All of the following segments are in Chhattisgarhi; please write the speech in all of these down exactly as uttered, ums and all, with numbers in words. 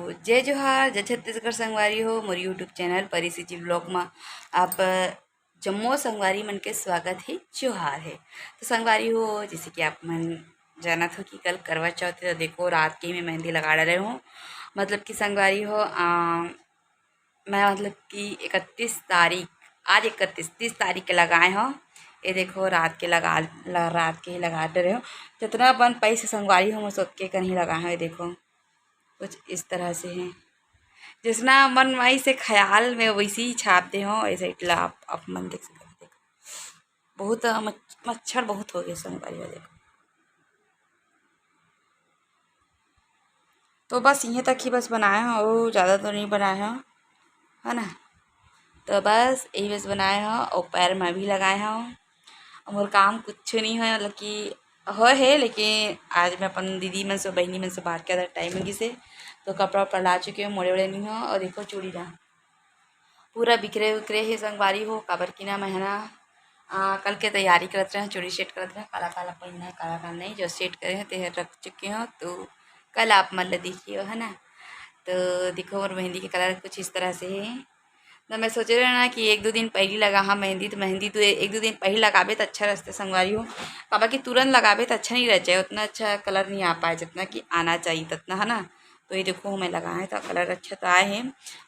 जय जोहार, जय छत्तीसगढ़ संगवारी हो। मोर YouTube चैनल परी सीजी ब्लॉग म आप जम्मो संगवारी मन के स्वागत हे, जोहार हे। तो संगवारी हो, जैसे कि आप मन जानत हो कि कल करवा चौथ हे, तो देखो रात के ही मैं मेहंदी लगा डारे हूँ। मतलब कि संगवारी हो, आ, मैं मतलब कि इकतीस तारीख, आज इकतीस, तीस तारीख के लगाए हो। ये देखो रात के लगा, ल-, रात के ही लगा डारे हो। जितना बन पाइस संगवारी हो, मैं सबके कहीं लगाए हो। ये देखो कुछ इस तरह से है, जिसना मन माई से ख्याल में वैसे ही छाप दे हो, ऐसे इटला आप, आप मन देख सकते हो। देखो बहुत मच-, मच्छर बहुत हो गए संगवारी हो। देखो तो बस इहें तक ही बस बनाए हो, और ज़्यादा तो नहीं बनाए हो, है ना। तो बस यही बस बनाए हो, और पैर में भी लगाए हो। मोर काम कुछ नहीं है, मतलब कि हो है, लेकिन आज मैं अपन दीदी मन से, बहनी मन से बात करत टाइम हो गिस हे, तो कपड़ा उपड़ा ला चुके हो, मोड़े ओड़े नहीं हो। और देखो चूड़ी ला पूरा बिखरे उखरे हे संगवारी हो, काबर कि ना मैं ह ना, आ, कल के तैयारी करत रहे, चूड़ी सेट करत रहे, काला काला पहनना है, काला काला नहीं, जो सेट करे हैं ते रख चुके हो, तो कल आप मन ला देखियो, है ना। तो देखो मोर मेहंदी के कलर कुछ इस तरह से है। तो मैं सोचे रहे ना कि एक दो दिन पहली लगा हाँ मेहंदी, तो मेहंदी तो एक दो दिन पहली लगाबे तो अच्छा रहते संगवारी हो, काबर कि तुरंत लगाबे तो अच्छा नहीं रह जाए, उतना अच्छा कलर नहीं आ पाए जितना कि आना चाहिए ततना, है ना। तो ये देखो मैं लगाए तो कलर अच्छा तो आए है।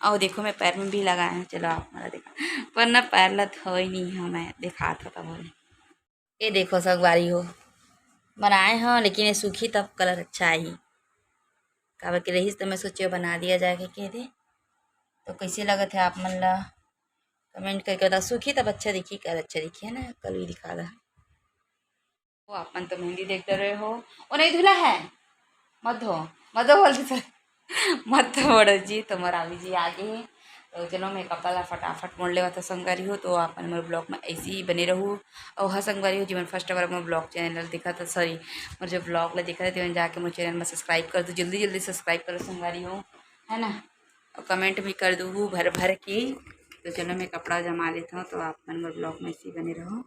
और देखो मैं पैर में भी लगाए हैं, चलो आप मला देखा, पर ना पैर ला धोए नहीं हूँ मैं, दिखात हो तब बोले। ये देखो संगवारी हो, बनाए हो लेकिन ये सूखी तब कलर अच्छा आई, काबर के रहीस तो मैं सोचे बना दिया जाए के कह दे। तो कैसे लगत है आप मन ला कमेंट करके बताओ। सूखी तब अच्छा दिखी, कल अच्छा दिखी है ना, कल भी दिखा दा। वो आप मन तो मेहंदी देख रहे हो, वो नहीं धुला है, मत धो, मत धो बोलते सर, मत धो बड़ो जी, तो मोर आवी जी आगे है। तो चलो मैं कपड़ा ला फटाफट मोड़ लेवा था संगवारी हो। तो आप मन मोर ब्लॉग में ऐसे ही बने रहू। और हाँ संगवारी हो, जीवन फर्स्ट बार मोर ब्लॉग चैनल दिखा था, सॉरी, मोर जो ब्लॉग ला दिखा था, जाके मोर चैनल में सब्सक्राइब कर दो, जल्दी जल्दी सब्सक्राइब करो संगवारी हो, है ना। और कमेंट भी कर दू भर भर के। तो चलो मैं कपड़ा जमा लेता हूँ, तो आप मन मोर ब्लॉग में ऐसे ही बने रहो।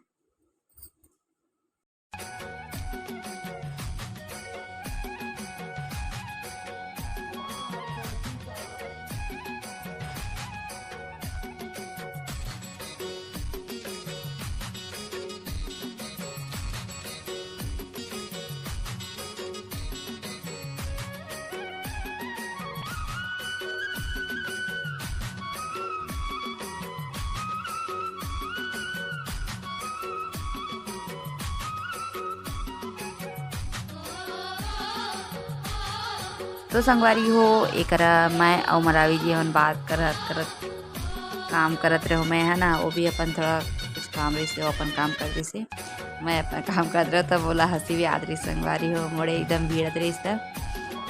तो संगवारी हो, एकरा मैं अउ मरावी जी हमन बात करत करत काम करत रहो मैं, है ना। वो भी अपन थोड़ा कुछ काम रहिस, वो अपन काम कर दिस। मैं अपन काम करत रहो तब बोला हंसी भी आत रही संगवारी हो, मोड़े एकदम भीड़त रहिस त,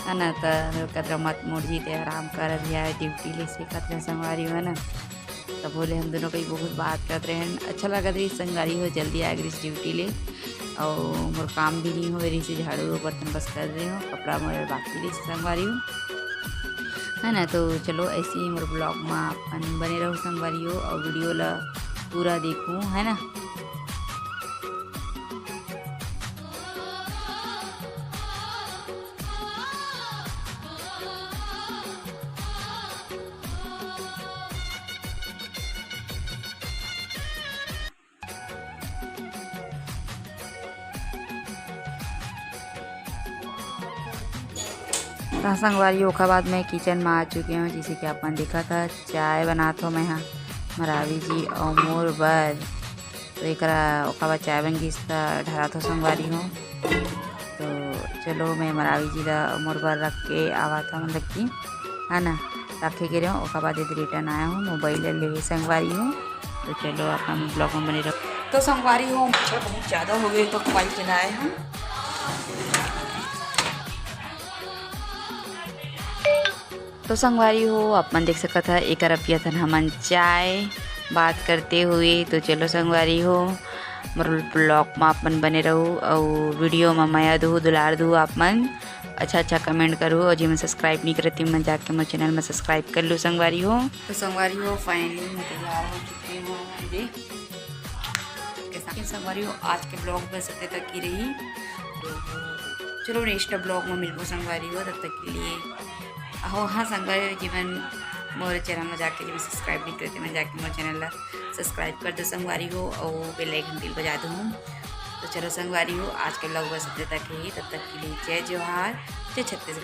है ना। त कतरा मत मोड़ जी ते आराम कर, अभी आए ड्यूटी ले से कतरा संगवारी हो, है ना। तब बोले हम दोनों कहीं बहुत बात करत रहे, अच्छा लगत रही संगवारी हो, जल्दी आ गई ड्यूटी ले। और मोर काम भी नहीं हो रही से, झाड़ू बर्तन बस कर रही हूँ, कपड़ा मोर बाकी रही संगवारी हो, है ना। तो चलो ऐसे ही मोर ब्लॉग में अपन बने रहो संगवारी हो, और वीडियो ला पूरा देखो, है ना। त संगवारी, ओखर बाद मैं किचन में आ चुके हूँ। जैसे कि आप मन देखत ह, चाय बनात हो मैं हा, मरावी जी अउ मोर बर। तो एकरा ओखर बाद चाय बन गिस त ढारत हो संगवारी हो। तो चलो, मैं मरावी जी ला मोर बर रख के आवत हूँ, मतलब कि, है ना, रखे के रहो। ओखर बाद यदि रिटर्न आया हूँ, मोबाइल ले लेवे संगवारी हो। तो चलो, अपन ब्लॉग में बने रहो। तो संगवारी हो, मच्छर बहुत ज़्यादा हो गए, तो मोबाइल चलाए हम। तो संगवारी हो, आप मन देख सकत ह, एकर अपियतन हमन चाय बात करते हुए। तो चलो संगवारी हो, मोर ब्लॉग में आप मन बने रहू, अउ वीडियो में मया दू, दुलार दू आप मन। अच्छा अच्छा कमेंट करू, और जेमन सब्सक्राइब नहीं करे, तेमन जाके मोर चैनल में सब्सक्राइब कर लू संगवारी हो। तो संगवारी हो, फाइनली मैं तैयार हो चुकी हूँ। ये के साथ संगवारी हो, आज के ब्लॉग बस इतने तक ही रही। तो चलो, नेक्स्ट ब्लॉग में मिलबो संगवारी हो, तब तक के लिए अहो हाँ संगवारी हो, जेमन मोर चैनल में जाके जेमन सब्सक्राइब नहीं करे, तेमन जाके मोर चैनल ला सब्सक्राइब कर दो संगवारी हो, और बेल आइकन बिल बजा दो। तो चलो संगवारी हो, आज के व्लॉग बस इतने तक ही। तब तक के लिए जय जोहार, जय छत्तीसगढ़।